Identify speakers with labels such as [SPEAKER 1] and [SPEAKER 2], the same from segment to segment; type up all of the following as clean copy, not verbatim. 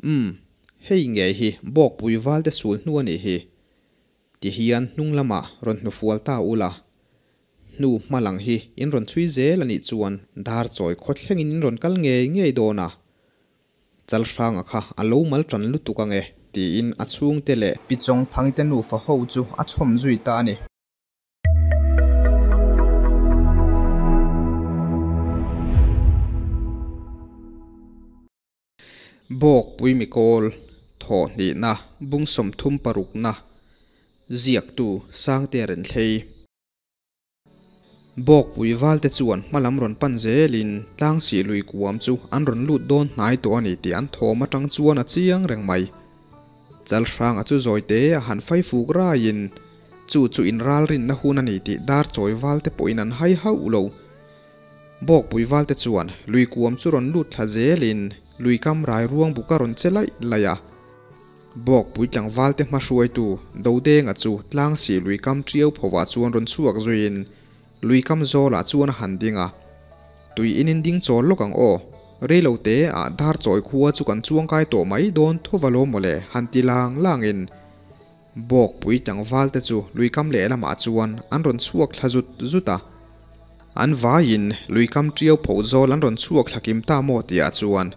[SPEAKER 1] Umm, hei ngei hi Bawkpui valte sul hnu a nih hi. Ti hian hnung lamah rawn hnufual ta ula. Hnu hma lang hi in rawn chhui zel a nih chuan dar chawi khaw thlengin in rawn kal ngei ngei dawn a. Chalhranga kha a lo mal tan lutuk ang e, tiin a chhungte leh Pi Chawngthangite nufa ho chu a chhawm zui ta a ni. Bawkpui mikawl thawhhnihna bung 36na ziaktu Sangtea Renthlei. Bawkpui valte chuan hmalam rawn pan zelin tlangsih lui kuam chu an rawn lut dawn hnai tawh a ni tih an thawm atang chuan a chiang reng mai. Chalhranga chu zawite a han fai fuk raiin chu chu inralrinna hun a ni tih dar chawi valte pawhin an hai hauh lo. Bawkpui valte chuan lui kuam chu rawn lut thla zelin lui kam rai ruang buk a rawn che laih laih a. Bawkpui tlangvalte hmahruaitu Dodenga chu tlangsih lui kam ṭiau phovah chuan rawn chhuak zuiin lui kam zawlah chuan a han ding a. Tui in in ding chawl lawk ang aw, reilo te ah dar chawi khua chu kan chuangkai tawh mai dawn thova lo mawle han ti lang langin Bawkpui tlangvalte chu lui kam lehlamah chuan an rawn chhuak thla zut zut a. An vaiin lui kam ṭiau pho zawl an rawn chhuak thla kim ta maw tihah chuan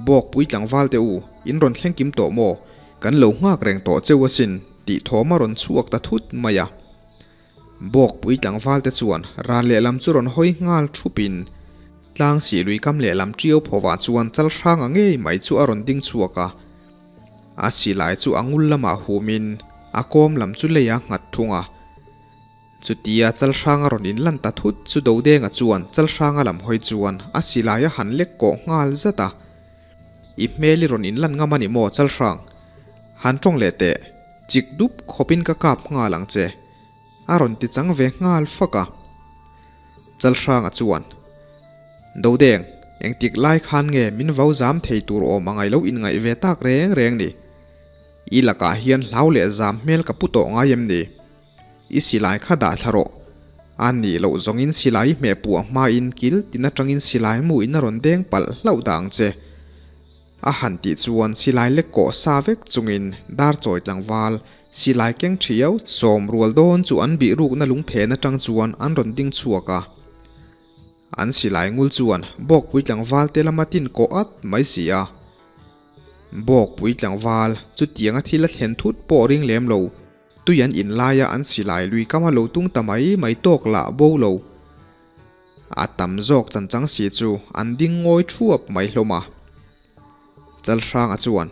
[SPEAKER 1] Bawkpui tlangvalte u, in rawn thleng kim tawh maw? Kan lo nghak reng tawh cheu asin tih thawm a rawn chhuak ta thut mai a. Bawkpui tlangvalte chuan ral lehlam chu rawn hawi nghal thupin tlang sih lui kam lehlam ṭiau phovah chuan chal hranga ngei mai chu a rawn ding chhuak a. A silai chu a ngul lamah humin a kawm lam chu lei a nghat thung a. Chutia Chalhranga rawn inlan ta thut chu Dodenga chuan Chalhranga lam hawi chuan a silai a han lek kawh nghal zat a. I hmel i rawn inlan ngam a ni maw Chalhrang? Han tawng leh teh, chik dup khawpin ka kap nghal ang che. A rawn ti chang ve nghal fak a. Chalhranga chuan, Dodeng, engtik lai khan nge min vau zam thei tur awm angai lo inngaih ve tak reng reng ni? I lakah hian hlau leh zam hmel ka pu tawh ngai em ni? I silai kha dah thla rawh. A nih loh zawngin silai i hmeh puah hmain kil tin atangin silai mu in a rawn deng palh hlauh dah ang che. A han tih chuan silai lek kawh sa vek chungin dar chawi tlangval silai keng thiau sawm rual dawn chu an bih rukna lungphen atang chuan an rawn ding chhuak a. An silai ngul chuan bawkpui tlangval te lama tin kawh at mai si a. Bawkpui tlangval chutianga thil a thlen thut pawh ring lem lo. Tui an in laia an silai lui kama lo tung ta mai mai tawk lah bo lo. A tam zawk chanchang si chu an ding ngawi thuap mai hlawm a. Chalhranga chuan,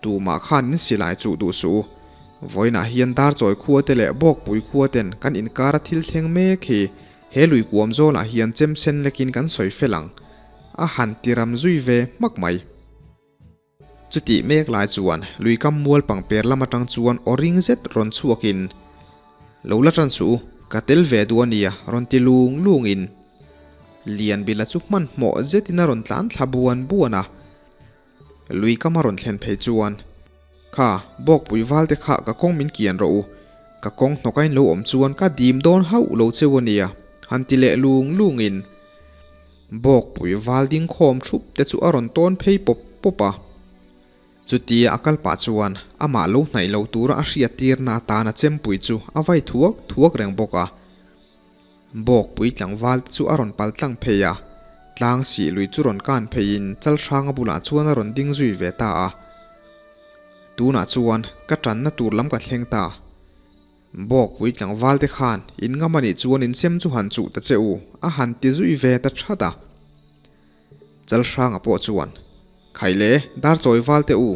[SPEAKER 1] Tumah khan in silai chuh duh suh u. Vawiinah hian Darchawi khua te leh Bawkpui khua ten kan inkara thil thleng mek hi he lui kuam zawlah hian chem sen lekin kan sawi fel ang. A han ti ram zui ve hmak mai. Chutih mek lai chuan lui kam mual pangper lam atang chuan aw ring zet rawn chhuakin, Lo la tan suh u, ka tel ve duh a nia rawn ti lung lungin Lianbila chu hmanhmawh zetin a rawn tlan thla buan buan a. Lui kam a rawn thlen phei chuan, Kha, Bawkpui valte kha ka kawng min kian rawh u, ka kawng hnawkain lo awm chuan ka dim dawn hauh lo cheu a nia han ti leh lung lungin Bawkpui val ding khawm thup te chu a rawn tawn phei pawp pawp a. Chutia a kal pah chuan amah lo hnaih lo tura a hriat tirna atana chempui chu a vai thuak thuak reng bawk a. Bawkpui tlangval te chu a rawn pal tlang phei a, tlang sih lui chu rawn kan pheiin Chalhranga bulah chuan a rawn ding zui ve ta a. Tunah chuan ka tanna tur lam ka thleng ta. Bawkpui tlangval te khan in ngam a nih chuan in chem chu han chuh ta che u, a han ti zui ve ta that a. Chalhranga pawh chuan, Khai le, dar chawi val te u,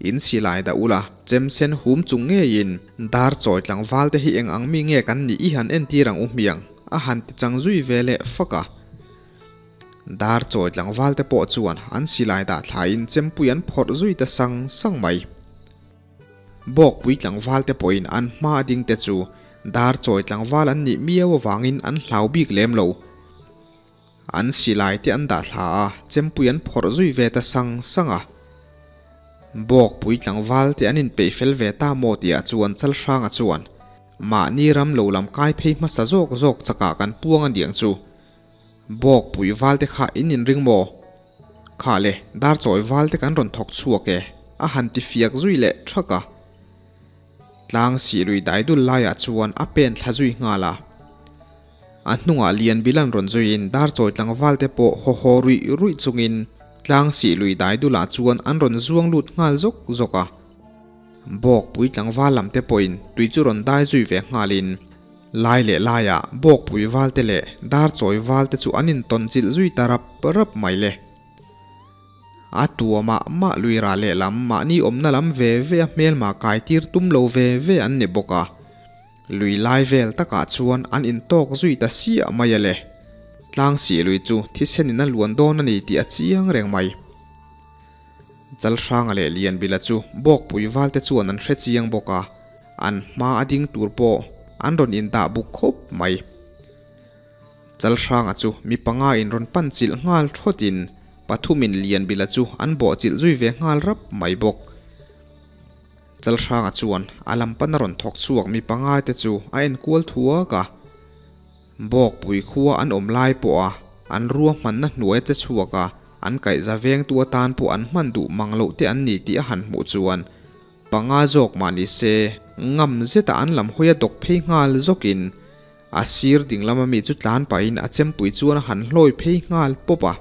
[SPEAKER 1] in silai dah ula, chem sen hum chung ngeiin dar chawi tlangval te hi eng ang mi nge kan nih i han entir ang u hmiang, a han ti chang zui ve leh fak a. Dar chawi tlangval te pawh chuan an silai dah thlaiin chempui an phawrh zui ta sang sang mai. Bawkpui tlangval te pawhin an hma a ding te chu dar chawi tlangval an nih miau avangin an hlau bik lem lo. An silai te an dah thla a, chempui an phawrh zui ve ta sang sang a. Bawkpui tlangval te an inpeih fel ve ta maw tihah chuan Chalhranga chuan mahni ram lo lam kai phei hmasa zawk zawk chakah kan puang a niang chu. Bawkpui val te kha in inring maw? Kha le, dar chawi val te kan rawn thawk chhuak e. a han ti fiak zui leh thak a. Tlang sih lui dai dul laiah chuan a pen thla zui nghal a. A hnungah lian bil an rawn zuiin dar chawi tlangval te pawh haw haw ruih ruih chungin tlang sih lui dai dulah chuan an rawn zuang lut nghal zawk zawk a. Bawkpui tlangval lam te pawhin tui chu rawn dai zui ve nghalin lai leh laiah Bawkpui val te leh dar chawi val te chu an intawn chilh zui ta rap rap mai le. A tua mah mah lui rah lehlam mahni awmna lam ve ve a hmelma kai tir tum lo ve ve an ni bawk a. Lui lai vel takah chuan an intawk zui ta siah mai a le. Tlang sih lui chu thisen in a luan dawn a ni tih a chiang reng mai. Chalhranga leh Lianbila chu Bawkpui valte chuan an hre chiang bawk a, an hma a ding tur pawh an rawn indah buk khawp mai. Chalhranga chu mi panga in rawn pan chilh nghal thawtin pathumin Lianbila chu an bawh chilh zui ve nghal rap mai bawk. Chalhranga chuan a lam pana rawn thawk chhuak mi panga te chu a en kual thuak a. Bawkpui khua an awm lai pawha an ruahmanna hnuai che chhuak a, an kaihza vengtu atan pawh an hman duh mang loh te an ni tih a han hmuh chuan panga zawk mah ni se ngam zeta an lam hawi a dawk phei nghal zawkin a sir ding lama mi chu tlan pahin a chempui chuan a han hlawi phei nghal pawp a.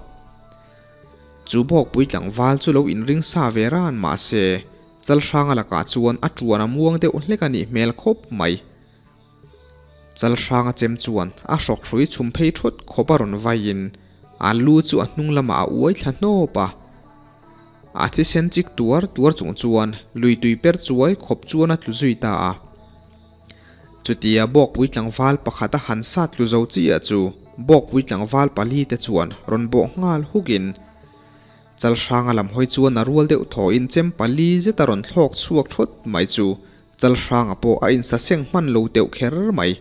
[SPEAKER 1] Chu Bawkpui tlangval chu lo inring sa ve ran mah se Chalhranga lakah chuan a tuan a muang deuh hlek a nih hmel khawp mai. Chalhranga chem chuan a hrawk hrui chhum phei thut khawp a rawn vaiin a lu chu a hnung lamah a uai thla hnawp a. A thisen chik tuar tuar chung chuan lui tui per chuai khawp chuan a tlu zui ta a. Chutia Bawkpui tlangval pakhat a han sat tlu zo chiah chu Bawkpui tlangval pali te chuan rawn bawh nghal hukin Chalhranga lam hawi chuan a rual deuh thawhin chem pali zet a rawn thlawk chhuak thawt mai chu Chalhranga pawh a insaseng hman lo deuh kher mai.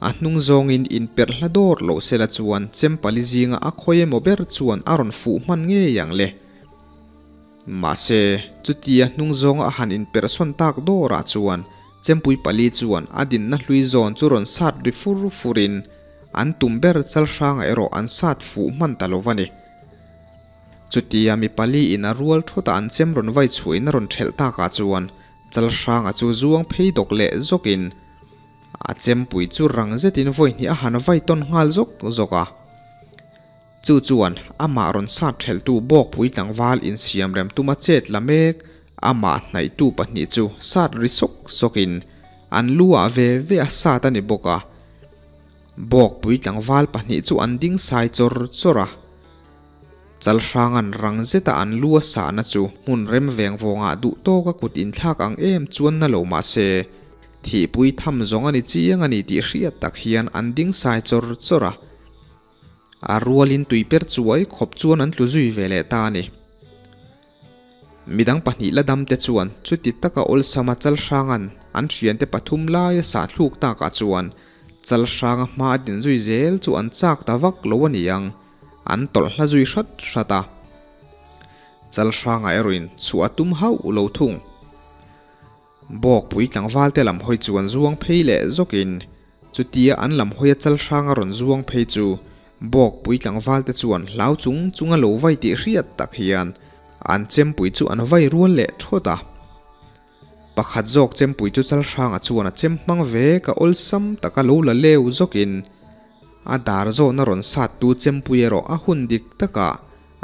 [SPEAKER 1] A hnung zawngin inperh hla dawr loh sela chuan chem pali zinga a khawi emaw ber chuan a rawn fuh hman ngei ang le. Mahse, chutia hnung zawnga a han inperh sawn tak dawrah chuan chempui pali chuan a dinna hlui zawn chu rawn sat ri fur furin an tum ber Chalhranga erawh an sat fuh hman ta lo va ni. Chutia mi pali in a rual thawt a an chem rawn vai chhuahin a rawn thelh takah chuan Chalhranga chu zuang phei dawk leh zawkin a chempui chu rang zetin vawi hnih a han vai tawn nghal zawk zawk a. Chu chuan amah rawn sat thelhtu Bawkpui tlangval insiam rem tuma chet la mek amah hnaihtu pahnih chu sat ri sawk sawkin an lu ah ve ve a sat a ni bawk a. Bawkpui tlangval pahnih chu an ding sai chawr chawr a. Chalhranga'n rang zeta an lu a sahna chu hmun rem veng vawngah duh tawka kut inthlak ang em chuan na lo mah se, thihpui tham zawng a ni chiang a ni tih hriat tak hian an ding sai chawr chawr a. A rualin tui per chuai khawp chuan an tlu zui ve leh ta a ni. Midang pahnih la dam te chuan chuti taka awlsama Chalhranga'n an thiante pathum laia sahthluk takah chuan Chalhranga hma a din zui zel chu an chak ta vak lo a ni ang. An tawlh hla zui hrat hrat a. Chalhranga erawhin chhuah a tum hauh lo thung. Bawkpui tlangval te lam hawi chuan zuang phei leh zawkin chutia an lam hawia Chalhranga rawn zuang phei chu Bawkpui tlangval te chuan hlau chung chunga lo vai tih hriat tak hian an chempui chu an vai rual leh thawt a. Pakhat zawk chempui chu Chalhranga chuan a chem hmang ve ka awlsam taka lo la leu zawkin a dar zawhna rawn sattu chempui erawh a hun dik takah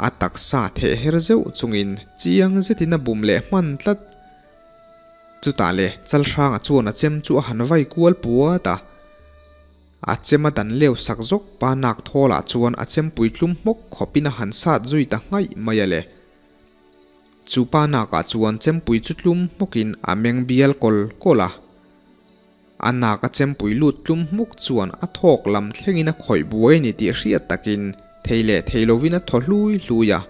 [SPEAKER 1] a taksa theh her zeuh chungin chiang zetin a bum leh hman tlat. Chutah le Chalhranga chuan a chem chu a han vai kual puat a. A chem a dan leu sak zawk pa nak thawlah chuan a chempui tlum hmawk khawpin a han sat zui ta nghaih mai a le. Chu pa nakah chuan chempui chu tlum hmawkin a meng bial kawl kawl a. A nak a chempui lut tlum hmuk chuan a thawk lam thlengin a khawih buai a ni tih hriat takin thei leh thei lovin a thaw hlui hlui a.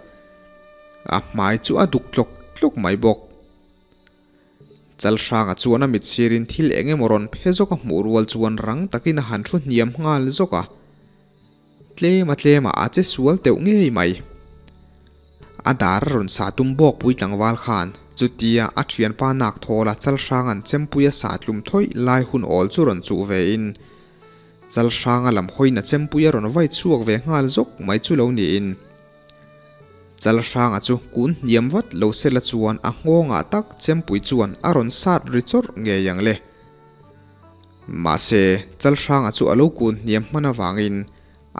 [SPEAKER 1] A hmai chu a duk tlawk tlawk mai bawk. Chalhranga chuan a mit sirin thil eng emaw rawn phe zawk a hmuh rual chuan rang takin a han thu hniam nghal zawk a. Tlem a tlem ah a che sual teuh ngei mai. A dar a rawn sah tum bawkpui tlangval khan chutia a thianpa nak thawl a Chalhranga'n chempui a sah tlum thawih lai hun awl chu rawn chuh ve in Chalhranga lam hawiin a chempui a rawn vai chhuak ve nghal zawk mai chu lo niin. Chalhranga chu kun hniam vat lo sela chuan a nghawngah tak chempui chuan a rawn sat ri chawrh ngei ang le. Mahse, Chalhranga chu a lo kun hniam hman avangin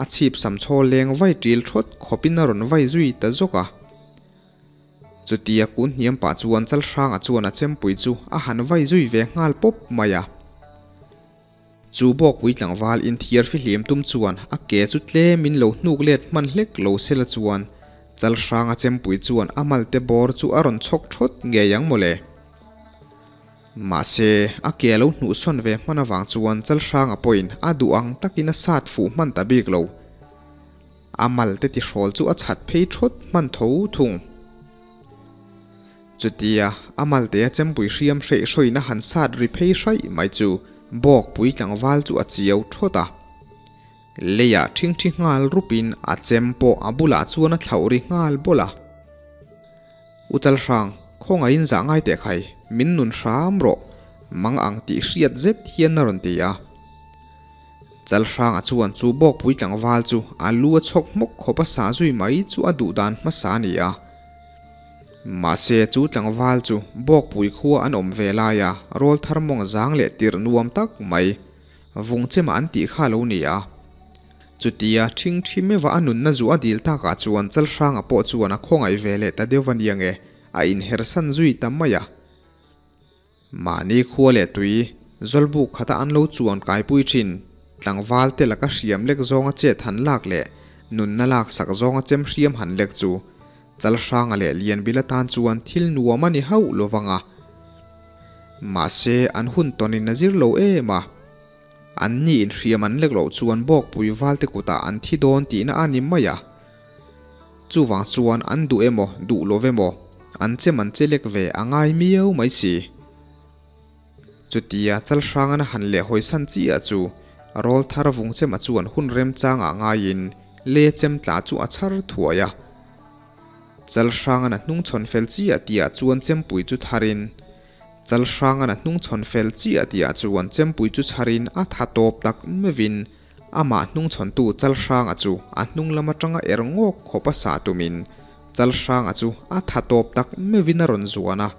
[SPEAKER 1] a chhip sam chhaw leng vai ṭil ṭhawt khawpin a rawn vai zui ta zawk a. Chutia kun hniam pah chuan Chalhranga chuan a chempui chu a han vai zui ve nghal pawp mai a. Chu bawkpui tlangval inthiar fihlim tum chuan a ke chu tlem in lo hnuk let hman hlek lo sela chuan Chalhranga chempui chuan a malte bawr chu a rawn chhawk thawt ngei ang mawle. Mahse, a ke a lo hnuhsawn ve hman avang chuan Chalhranga pawhin a duh ang takin a sat fuh hman ta bik lo. A malte tihrawl chu a chhat phei thawt hman tho thung. Chutia a maltea chempui hriam hreih hrawina han sat ri phei hraih mai chu bawkpui tlangval chu a chiau thawt a. Leiah ṭhingṭhi nghal rupin a chem pawh a bulah chuan a thlauh ri nghal bawlh a. U Chalhrang, khawngaihin zah ngai teh khai, min nun hram rawh, mang ang tih hriat zet hian a rawn ti a. Chalhranga chuan chu bawkpui tlangval chu a lu a chhawk hmawk khawp a sah zui mai chu a duh dan hmasa a ni a. Mahse chu tlangval chu Bawkpui khua an awm ve laia rawl thar mawng zang leh tirh nuam tak mai vung chema an tih kha lo ni a. Chutia ṭhing ṭhi meuha a nunna zu a dil takah chuan Chalhranga pawh chuan a khawngaih ve leh ta deuh a nia nge a inhersan zui ta mai a. Mahni khua leh tui, zawlbuk khata an lo chuan kaipui thin, tlangval te laka hriam lek zawnga chet han lak leh nunna lak sak zawnga chem hriam han lek chu Chalhranga leh Lianbila tan chuan thil nuam a ni hauh lo vang a. Mahse, an hun tawnin a zir lo em a. An ni inhriam an lek loh chuan bawkpui valte kutah an thi dawn tihna a ni mai a. Chuvang chuan an duh emaw duh lo emaw an chem an che lek ve a ngai miau mai si. Chutia Chalhrangana han leh hawisan chiah chu rawl thar vung chema chuan hun remchangah ngaiin le chem tla chu a chhar thuai a. Chalhrangana hnungchhawn fel chiah tihah chuan chempui chu tharin Chalhrangan a hnungchhawn fel chiah tihah chuan chempui chu chharin a tha tawp tak meuhin amah hnungchhawntu Chalhranga chu a hnung lam atanga er ngawk khawp a sah tumin Chalhranga chu a tha tawp tak meuhin a rawn zuan a.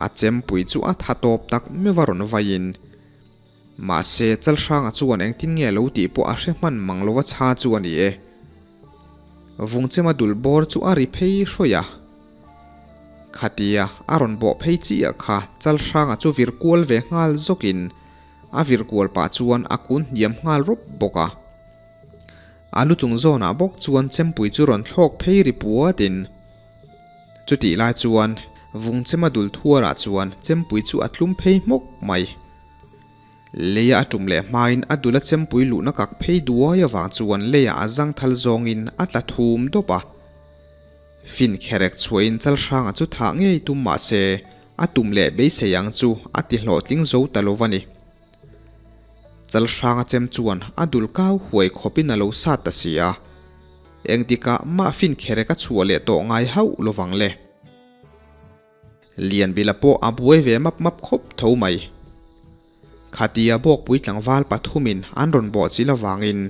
[SPEAKER 1] A chempui chu a tha tawp tak meuh a rawn vaiin. Mahse, Chalhranga chuan engtin nge lo tih pawh a hre hman mang lo a chha chu a ni e. Vungchema dul bawr chu a ri phei hrawih a. Khatia a rawn bawh phei chiah kha Chalhranga chu vir kual ve nghal zawkin a vir kual pah chuan a kun hniam nghal rawp bawk a. A lu chung zawnah bawk chuan chempui chu rawn thlawk phei ri puatin chutih lai chuan Vungchema dul thuarah chuan chempui chu a tlum phei hmawk mai. Leia a tum leh hmain a dul a chempui luhna kak phei duai avang chuan leiah a zangthal zawngin a tla thum dawp a. Fin kherek chhuahin Chalhranga chu thah ngei tum mah se, a tum leh beisei ang chu a ti hlawhtling zo ta lo va ni. Chalhranga chem chuan a dul kau huai khawpin a lo sat ta si a. Engtikah mah fin kherek a chhuah leh tawh ngai hauh lovang le. Lianbila pawh a buai ve map map khawp tho mai. Khatia bawkpui tlangval pathumin an rawn bawh chil avangin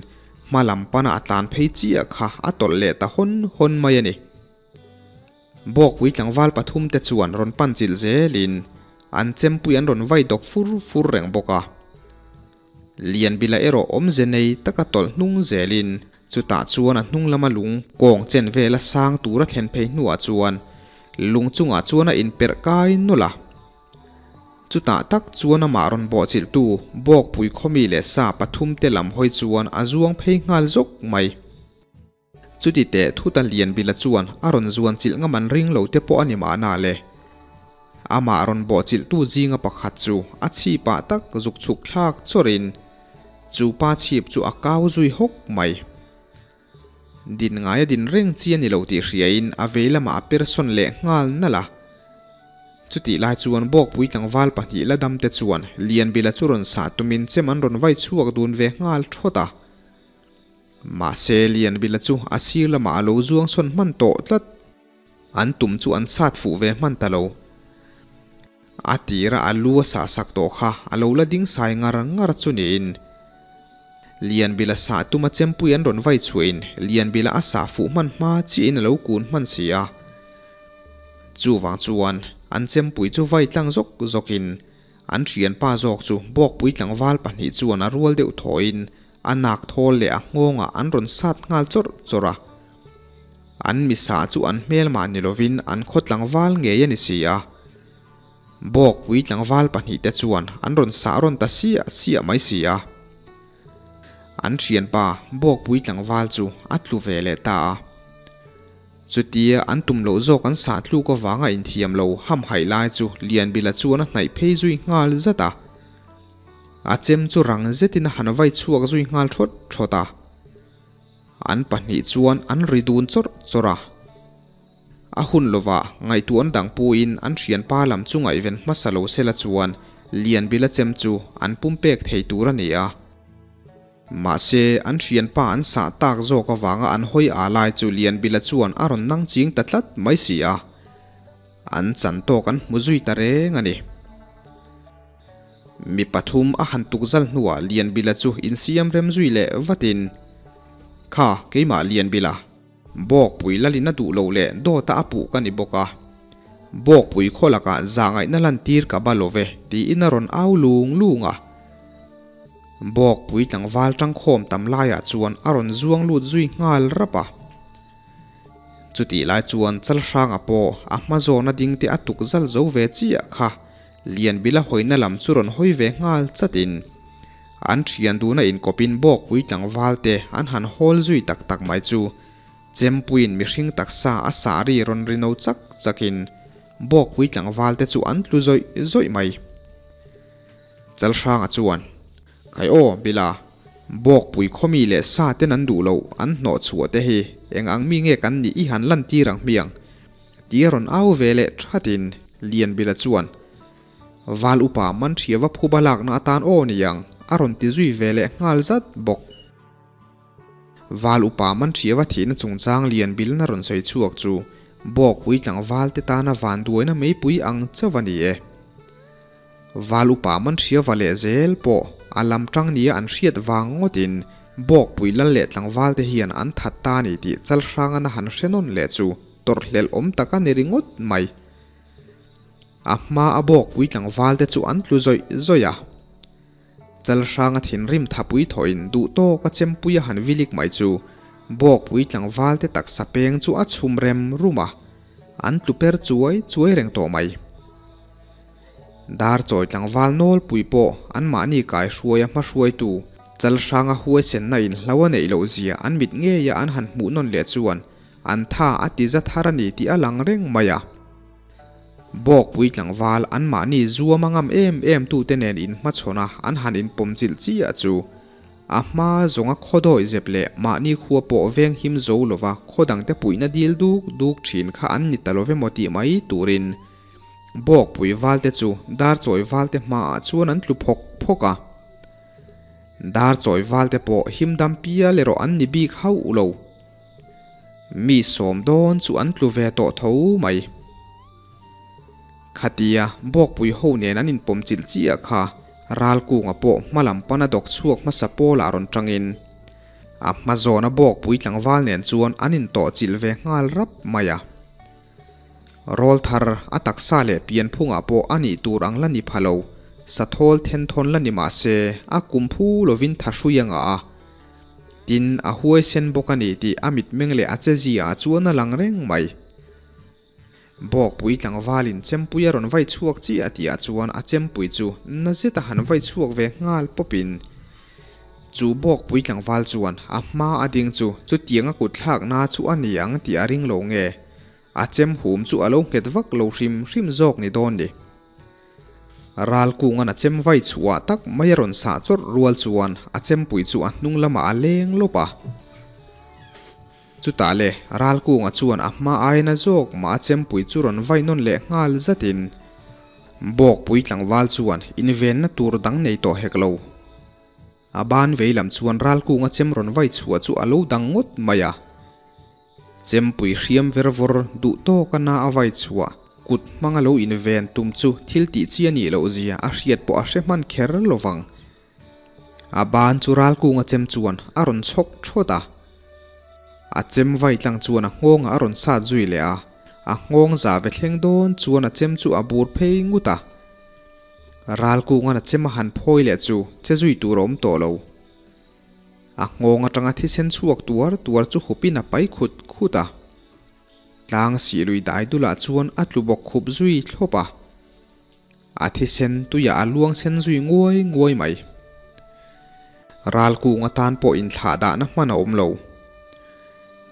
[SPEAKER 1] hma lam pana a tlan phei chiah kha a tawlh leh ta hawn hawn mai a ni. Bawkpui tlangval pathum te chuan rawn pan chilh zelin an chempui an rawn vai dawk fur fur reng bawk a. Lianbila erawh awmze nei taka tawlh hnung zelin chutah chuan a hnung lama lung kawng chen vela sang tura thlen phei hnuah chuan lung chungah chuan a inperh kai nawlh a. Chutah tak chuan amah rawn bawhchilhtu Bawkpui khawmi leh sa pathum te lam hawi chuan a zuang phei nghal zawk mai. Chuti teh thuta Lianbila chuan a rawn zuan chilh ngam an ring lo te pawh a ni mahna le. Amah rawn bawhchilhtu zinga pakhat chu a chhipah tak zuk chhuk thlak chawrhin chu pa chhip chu a kau zui hawk mai. Din ngaia din reng chi a ni lo tih hriain a vei lamah a per sawn leh nghal nalh a. Chutih lai chuan Bawkpui tlangval pahnih la dam te chuan Lianbila chu rawn sah tumin chem an rawn vai chhuak dun ve nghal thawt a. Mahse Lianbila chu a sir lamah a lo zuang sawn hman tawh tlat. An tum chu an sat fuh ve hman ta lo. A tira a lu a sah sak tawh kha a lo la ding sai ngar ngar chu niin. Lianbila sah tuma chempui an rawn vai chhuahin Lianbila a sah fuh hman hma chiahin a lo kun hman si a. Chuvang chuan an chempui chu vai tlang zawk zawkin an thianpa zawk chu bawkpui tlangval pahnih chuan a rual deuh thawhin a nak thawl leh a nghawngah an rawn sat nghal chawrh chawrh a. An misa chu an hmel mah ni lovin an khaw tlangval ngei a ni si a. Bawkpui tlangval pahnihte chuan an rawn sah rawn ta siah siah mai si a. An thianpa Bawkpui tlangval chu a tlu ve leh ta a. Chutia an tum loh zawk an sah tluk avanga inthiam lo hamhaih lai chu Lianbila chuan a hnaih phei zui nghal zat a. A chem chu rang zetin a han vai chhuak zui nghal thawt thawt a. An pahnih chuan an ri dun chawrh chawrh a. A hun lovah ngaihtuahna dang puiin an thianpa lam chu ngaihven hmasa lo sela chuan Lianbila chem chu an pumpek thei tur a ni a. Mahse, an thianpa an sah tak zawk avanga an hawi a lai chu Lianbila chuan a rawn nang ching ta tlat mai si a. An chan tawk an hmu zui ta reng a ni. Mi pathum a han tuk zal hnuah Lianbila chu insiam rem zui leh vatin, Kha, keimah Lianbila. Bawkpui lalin a duh loh leh dawta a puh ka ni bawk a, Bawkpui khaw lakah zahngaihna lantir ka ba lo ve tiin a rawn au lung lung a. Bawkpui tlangval tangkhawm tam laiah chuan a rawn zuang lut zui nghal rap a. Chutih lai chuan Chalhranga pawh a hma zawna ding te a tuk zal zo ve chiah kha Lianbila hawina lam chu rawn hawi ve nghal chatin an thian duna inkawpin bawkpui tlangval te an han hawl zui tak tak mai chu Chempuiin mihring taksa a sah ri rawn ri no chak chakin bawkpui tlangval te chu an tlu zawih zawih mai. Chalhranga chuan, Khai aw, Bila, bawkpui khawmi leh sa ten an duh loh an hnawh chhuah te hi eng ang mi nge kan nih i han lantir ang hmiang? Tia rawn au ve leh thatin Lianbila chuan, Val upa man hria va phuba lakna atan aw niang a rawn ti zui ve leh nghal zat bawk. Val upa man hria va thihna chungchang Lianbilna rawn sawi chhuak chu Bawkpui tlangval te tana vanduaina meipui ang chauh a ni e. Val upa man hria va leh zel pawh a lam tang nia an hriat vang ngawtin Bawkpui lal leh tlangval te hian an that ta ni tih Chalhrangana han hre nawn leh chu tawrhhlelh awm tak a ni ringawt mai. A hma a Bawkpui tlangval te chu an tlu zawih zawih a. Chalhranga thinrim thapui thawhin duh tawk a chempui a han vilik mai chu Bawkpui tlangval te taksa peng chu a chhum rem rum a, an tlu per chuai chuai reng tawh mai. Dar chawi tlangval nawlpui pawh anmahni kaihruaia hmahruaitu Chalhranga huaisenna in hlo a neih loh zia an mit ngeia an han hmuh nawn leh chuan an tha a ti za thar a ni tih a lang reng mai a. Bawkpui tlangval anmahni zuam a ngam em em tute nen inhmachhawn a an han inpawmchilh chiah chu a hma zawnga khawdawi zep leh mahni khua pawh veng him zo lova khaw dangte puihna dil duk duk thin kha an ni ta love maw tih mai turin Bawkpui valte chu dar chawi valte hmaah chuan an tlu phawk phawk a. Dar chawi valte pawh himdam pial erawh an ni bik hauh lo. Mi sawm dawn chu an tlu ve tawh tho mai. Khatia Bawkpui ho nen an inpawm chilh chiah kha Ralkunga pawh hmalam pana dawk chhuak hmasa pawlah rawn tangin a hma zawna Bawkpui tlangval nen chuan an intawh chilh ve nghal rap mai a. Rawl thar a taksa leh pianphungah pawh a nih tur ang la ni pha lo, sathawl thenthawn la ni mah se a kum phu lovin tha hrui a ngah a. Tin, a huaisen bawk a ni tih a mitmeng leh a chezia chuan a lang reng mai. Bawkpui tlangvalin chempui a rawn vai chhuak chiah tihah chuan a chempui chu na zeta han vai chhuak ve nghal pawpin chu Bawkpui tlangval chuan a hma a ding chu chutiang a kut thlakna chu a ni ang tih a ring lo nge, a chem hum chu a lo nghet vak lo hrim hrim zawk ni dawn ni. Ralkungan a chem vai chhuah tak mai a rawn sah chawrh rual chuan a chempui chu a hnung lamah a leng lawp a. Chutah le, Ralkunga chuan a hma aina zawk mah a chempui chu rawn vai nawn leh nghal zatin Bawkpui tlangval chuan invenna tur dang nei tawh hek lo. A ban vei lam chuan Ralkunga chem rawn vai chhuah chu a lo dang ngawt mai a. Chempui hriam ver vawr duh tawka na a vai chhuah kut hmanga lo inven tum chu thil tih chi a nih loh zia a hriat pawh a hre hman kher lo vang. A ban chu Ralkunga chem chuan a rawn chhawk thawt a. A chem vai tlang chuan a nghawngah a rawn sat zui leh a, a nghawng za ve thleng dawn chuan a chem chu a bur phei ngut a. Ralkunga'n a chem a han phawi leh chu che zui tur a awm tawh lo. A nghawng atanga thisen chhuak tuar tuar chu hupin a pai khut khut a. Tlang sih lui dai dulah chuan a tlu bawk khup zui thlawp a. A thisen tuiah a luang sen zui nguai nguai mai. Ral kung atan pawh inthlah dahna hman a awm lo.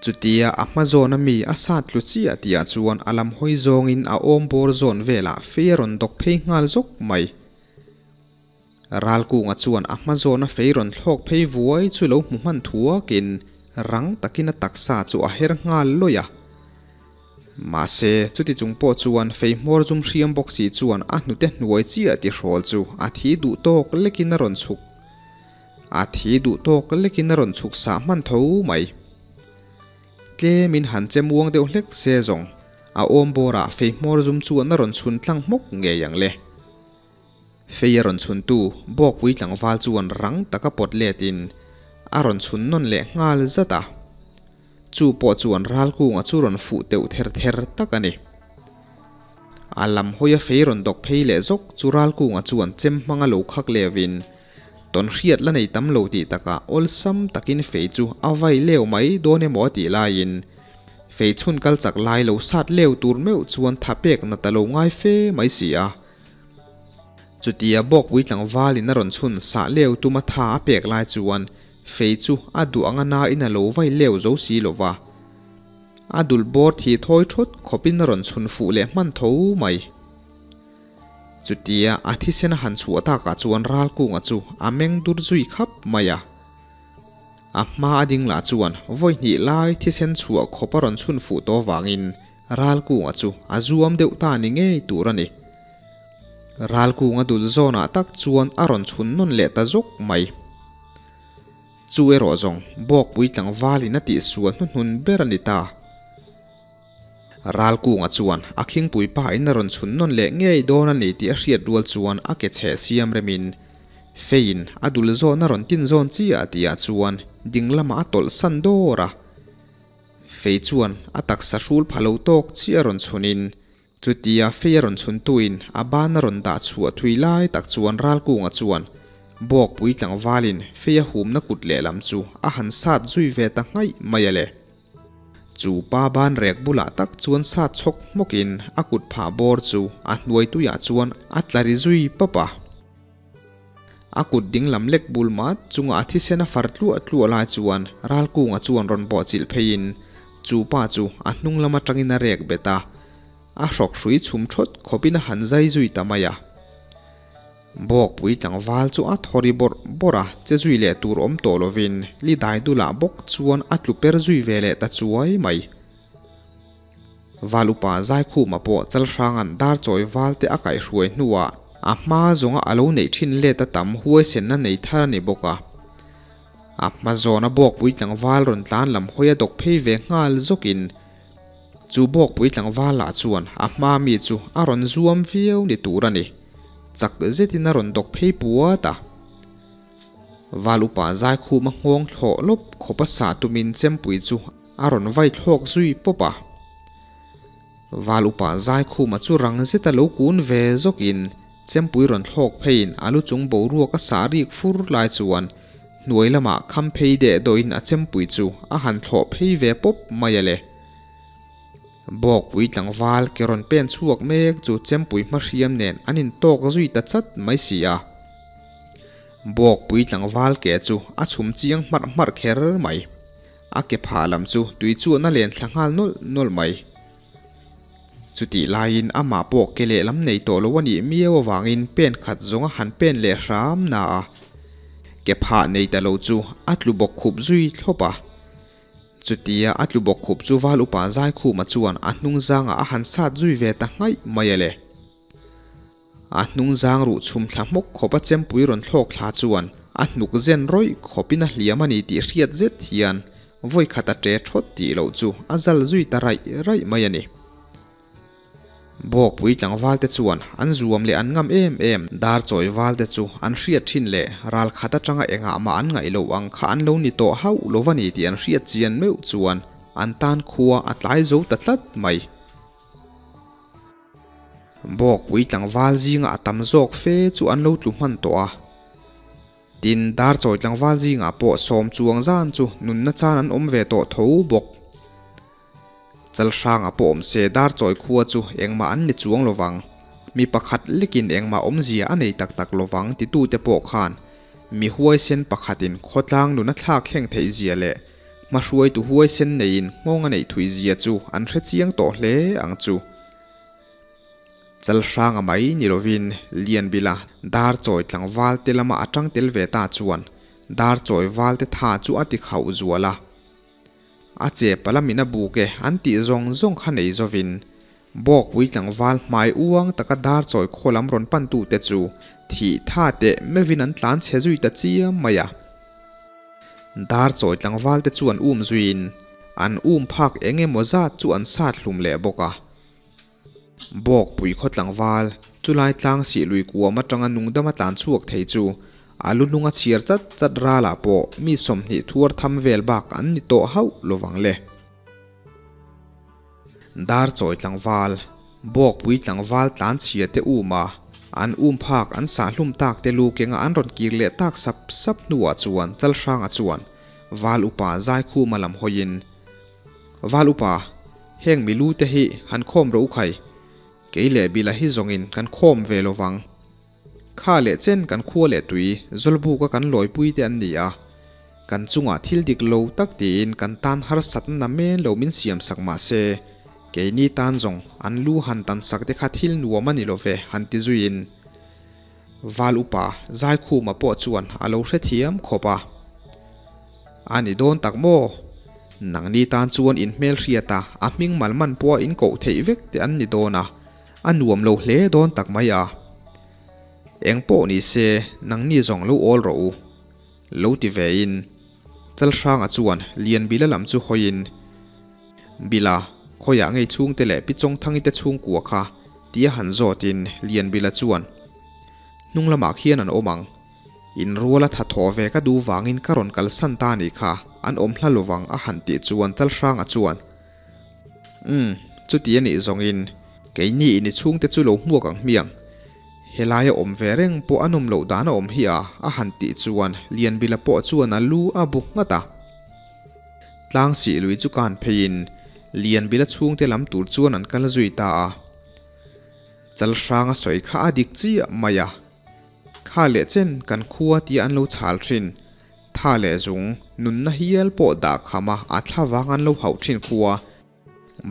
[SPEAKER 1] Chutia a hma zawna mi a sat tlu chiah tihah chuan a lam hawi zawngin a awm bawr zawn velah fei a rawn dawk phei nghal zawk mai. Ralkunga chuan a hma zawna fei rawn thlawk phei vuai chu lo hmu hman thuakin rang takin a taksa chu a her nghal lawih a. Mahse, chuti chung pawh chuan fei hmawr zum hriam bawk si chuan a hnute hnuai chiah ti hrawl chu a thi duh tawk lekin a rawn chhuk a thi duh tawk lekin a rawn chhuk sah hman tho mai. Tlemin han che muang deuh hlek se zawng a awm bawrah fei hmawr zum chuan a rawn chhun tlang hmawk ngei ang le. Fei a rawn chhuntu Bawkpui tlangval chuan rang taka pawt letin a rawn chhun nawn leh nghal zat a. Chu pawh chuan Ralkunga chu rawn fuh teuh ther ther tak a ni. A lam hawia fei rawn dawk phei leh zawk chu Ralkunga chuan chem hmanga lo khak levin tawn hriat la nei tam lo tih takah awlsam takin fei chu a vai leu mai dawn emaw a tih laiin fei chhun kal chak lai lo sat leu tur meuh chuan tha pek nat a lo ngai fe mai si a. Chutia Bawkpui tlangvalin a rawn chhun sah leu tuma tha a pek lai chuan fei chu a duh anga nain a lo vai leu zo si lo va. A dul bawr thi thawi thawt khawpin a rawn chhun fuh leh hman tho mai. Chutia a thisen a han chhuah takah chuan Ralkunga chu a meng dur zui khap mai a. A hma a ding lah chuan vawi hnih lai thisen chhuah khawp a rawn chhun fuh tawh vangin Ralkunga chu a zuam deuh ta ni ngei tur a ni. Ralkunga dul zawnah tak chuan a rawn chhun nawn leh ta zawk mai. Chu erawh zawng Bawkpui tlangvalin a tihsual hnuhnun ber a ni ta. Ralkunga chuan a khingpui pahin a rawn chhun nawn leh ngei dawn a ni tih a hriat rual chuan a ke chheh siam remin feiin a dul zawn a rawn tin zawn chiah tihah chuan ding lamah a tawlh san dawr a. Fei chuan a taksa hrul pha lo tawk chiah a rawn chhunin Chutia fei a rawn chhuntuin a ban a rawn dah chhuah thui lai tak chuan Ralkunga chuan Bawkpui tlangvalin fei a humna kut lehlam chu a han sat zui ve ta nghaih mai a le. Chu pa ban rek bulah tak chuan sat chhawk hmawkin a kut phah bawr chu a hnuai tuiah chuan a tla ri zui pap a. A kut dinglam lek bul mat chunga a thisen a far tluah tluah lai chuan Ralkunga chuan rawn bawhchilh pheiin chu pa chu a hnung lam atangin a rek bet a, a hrawk hrui chhum thawt khawpin a han zai zui ta mai a. Bawkpui tlangval chu a thaw ri bawrh bawrh a, che zui leh tur awm tawh lovin li dai dulah bawk chuan a tlu per zui ve leh ta chuai mai. Val upa Zaikhuma pawh Chalhranga'n dar chawi val te a kaihhruai hnuah a hma zawnga a lo neih thin let a tam huaisenna nei thar a ni bawk a. A hma zawna Bawkpui tlangval rawn tlan lam hawi a dawk phei ve nghal zawkin chu Bawkpui tlangval lah chuan a hma mi chu a rawn zuam viau ni tur a ni. Chak zetin a rawn dawk phei puat a. Val upa Zaikhuma nghawng thlawh lawp khawpa sah tumin chempui chu A rawn vai thlawk zui pawp a. Val upa Zaikhuma chu rang zeta lo kun ve zawkin chempui rawn thlawk pheiin a lu chung boruak a sah rik fur lai chuan hnuai lamah kham phei deh dawhin a chempui chu a han thlawh phei ve pawp mai a le. Bawkpui tlangval ke rawn pen chhuak mek chu chempui hmahriam nen an intawk zui ta chat mai si a. Bawkpui tlangval ke chu a chhum chiang hmarh hmarh kher mai. A ke phah lam chu tui chuan a len thla nghal nawlh nawlh mai. Chutih laiin amah pawh ke lehlam nei tawh lo a nih miau avangin pen khat zawng a han pen leh hram na a. Ke phah nei ta lo chu a tlu bawk khup zui thlawp a. Chutia a tlu bawk khup chu Val Upa Zaikhuma chuan a hnung zangah a han sat zui ve ta nghaih mai a le. A hnung zang ruh chhum thla hmawk khawp a chempui rawn thlawk thla chuan a hnuk zen rawih khawpin a hliam a ni tih hriat zet hian vawi khat a ṭe thawt tih loh chu a zal zui ta raih raih mai a ni. Bawkpui tlangvalte chuan an zuam leh an ngam em em Darchawi valte chu an hriat thin leh ral khat atanga engah mah an ngaih loh ang kha an lo ni tawh hauh lo va ni tih an hriat chian meuh chuan an tan khua a tlai zo ta tlat mai. Bawkpui tlangval zinga a tam zawk fe chu an lo tlu hman tawh a. Tin, Darchawi tlangval zingah pawh sawm chuang zan chu nunna chan an awm ve tawh tho bawk. Chalhranga pawh awm se Darchawi khua chu engmah an ni chuang lovang. Mi pakhat lekin engmah awmzia a nei tak tak lovang titute pawh khan mi huaisen pakhatin khawtlang nun a thlak thleng theih zia leh hmahruaitu huaisen neiin nghawng a neih thui zia chu an hre chiang tawh hle ang chu. Chalhranga mai ni lovin Lianbila Darchawi tlangval te lama a tang tel ve ta chuan Darchawi valte tha chu a ti khauh zual a. A che palamin a buk e an tih zawng zawng kha nei zovin Bawkpui tlangval hmai uang taka Darchawi khaw lam rawn pantute chu thih tha teh meuhin an tlan chhe zui ta chiam mai a. Darchawi tlangvalte chu an um zuiin an um phak eng emaw zat chu an sat hlum leh bawk a. Bawkpui khaw tlangval chulai tlang sih lui kuam atanga nungdama tlan chhuak thei chu a lu hnunga chhiar chat chat ralah pawh mi 20 thuar tham vel bak an ni tawh hauh lovang le. Darchawi tlangval, Bawkpui tlangval tlan chhia te um a, an um phak an sah hlum tak te lu kenga an rawn kir leh tak sap sap hnuah chuan Chalhranga chuan Val upa Zaikhuma lam hawiin, Val upa, heng mi lu te hi han khawm rawh u khai. Kei leh Bila hi zawngin kan khawm ve lo vang. Kha leh chen kan khua leh tui Zawlbuka kan lawipui te an ni a. Kan chungah thil dik lo tak tiin kan tan harsatna na men lo min siam sak mah se, keini tan zawng an lu han tan sak te kha thil nuam a ni lo ve han ti zuiin Val upa Zaikhuma pawh chuan a lo hrethiam khawp a. A ni dawn tak maw? Nangni tan chuan in hmelhriat a, a hming malman pawha in koh theih vek te an ni dawn a, a nuam lo hle dawn tak mai a. Eng pawh ni se, nangni zawng lo awl rawh u. Lo ti ve in, Chalhranga chuan Lianbila lam chu hawiin, Bila, khawiah ngei chhungte leh Pi Chawngthangi te chhungkua kha? tia han zawtin Lianbila chuan, Hnung lamah khian an awm ang. In ruala tha thaw ve ka duh vangin ka rawn kalsan ta anih kha, an awm hla lovang a han tih chuan Chalhranga chuan, Umm, chuti anih zawngin keini in i chhungte chu lo hmuak ang hmiang. Helaia awm ve reng pawh a nawm loh dan a awm hi a, a han tih chuan Lianbila pawh chuan a lu a bu nghat a. Tlang sih lui chu kan pheiin Lianbila chhungte lam tur chuan an kal zui ta a. Chalhranga sawi kha a dik chiah mai a. Kha leh chen kan khua tia an lo chhal thin. Tha leh zung, nunna hial pawh dah kham a, a thla vang an lo hauh thin khua.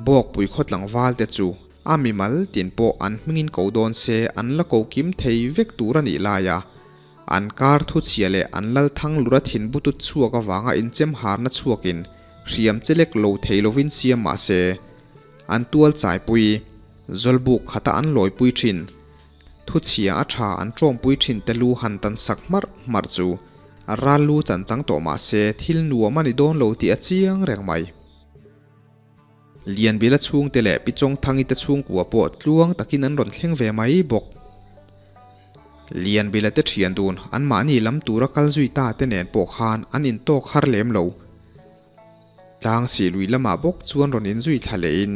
[SPEAKER 1] Bawkpui khaw tlangval te chu a mimal tin pawh an hmingin ko dawn se an la ko kim thei vek tur a nih lai a. An kar thu chhia leh an lal thang lura thin butut chhuak avanga inchem harna chhuakin hriam chelek lo thei lovin siam mah se, an tual chaipui, zawlbuk khata an lawipui thin. Thuchhia a tha an tawmpui thin te lu han tan sak hmarh hmarh chu a ral lu chan chang tawh mah se thil nuam a ni dawn lo tih a chiang reng mai. Lianbila chhungte leh Pi Chawngthangi te chhungkua pawh tluang takin an rawn thleng ve mai bawk. Lianbila te thian dun anmahni lam tura kal zui ta te nen pawh khan an intawk har lem lo. Tlang sih lui lamah bawk chuan rawn inzui thla lehin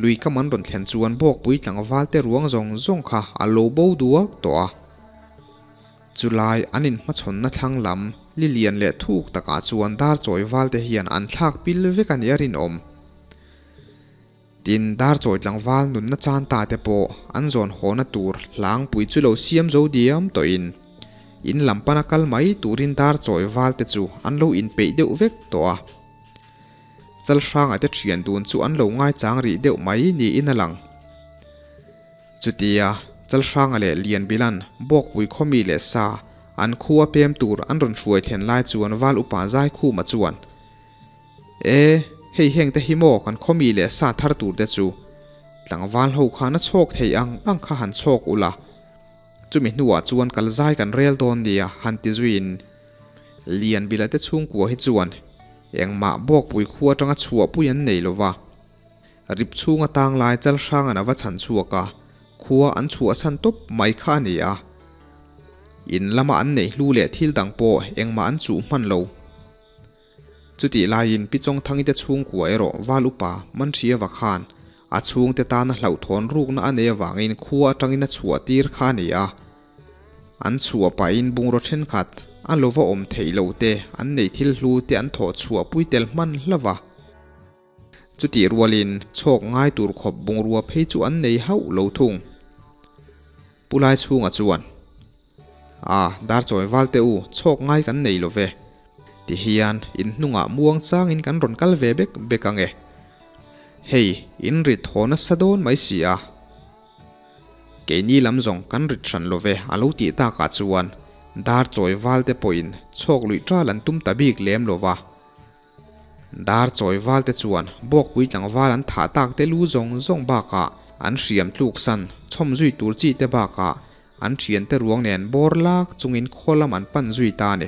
[SPEAKER 1] lui kam an rawn thlen chuan bawkpui tlangval te ruang zawng zawng kha a lo bo duak tawh a. Chulai an inhmachhawnna thlang lam li lian leh thuk takah chuan Darchawi valte hian an thlak pil vek a nih a rinawm. Tin, Darchawi tlangval nunna chan ta te pawh an zawn hawna tur hlangpui chu lo siam zo diam tawhin in lam pana kal mai turin Darchawi valte chu an lo inpeih deuh vek tawh a. Chalhranga te thian dun chu an lo ngaichang rih deuh mai niin a lang. Chutia, Chalhranga leh Lianbilan Bawkpui khawmi leh sa an khua pem tur an rawn hruai thlen lai chuan Val Upa Zaikhuma chuan, E, hei heng te hi maw kan khawmi leh sa thar tur te chu. Tlangval ho khan a chhawk thei ang ang kha han chhawk ula. Chumi hnuah chuan kal zai kan rel dawn nia han ti zuiin Lianbila te chhungkua hi chuan engmah Bawkpui khua atanga chhuahpui an nei lova. Rip chhunga tang lai chal hranga'n a va chhan chhuak a, khua an chhuahsan tawp mai kha a ni a. In lama an neih hlu leh thil dang pawh engmah an chuh hman lo. Chutih laiin Pi Chawngthangi te chhungkua erawh Val upa Manhriava khan a chhungte tana hlauhthawn rukna a nei avangin khua atangin a chhuah tir kha a ni a. An chhuah pahin bungraw thenkhat a lova awm theih loh te an neih thil hlu te an thawh chhuah pui tel hman hlauh a. Chutih rualin chhawk ngai tur khawp bungrua phei chu an nei hauh lo thung. Pu Laichhunga chuan, A, Darchawi Valte u, chhawk ngai kan nei lo ve. Ti hian in hnungah muang changin kan rawn kal ve bek bek ang e. Hei, in rit haw nasa dawn mai si a. Keini lam zawng kan rit hran lo ve a lo tih takah chuan Darchawi Valte pawhin chhawk luih ṭal an tum ta bik lem lo va. Dar chawi val te chuan Bawkpui tlangval an thah tak te lu zawng zawng bakah an hriam tluk san chhawm zui tur chi te bakah an thian te ruang nen bawr lak chungin khaw lam an pan zui ta a ni.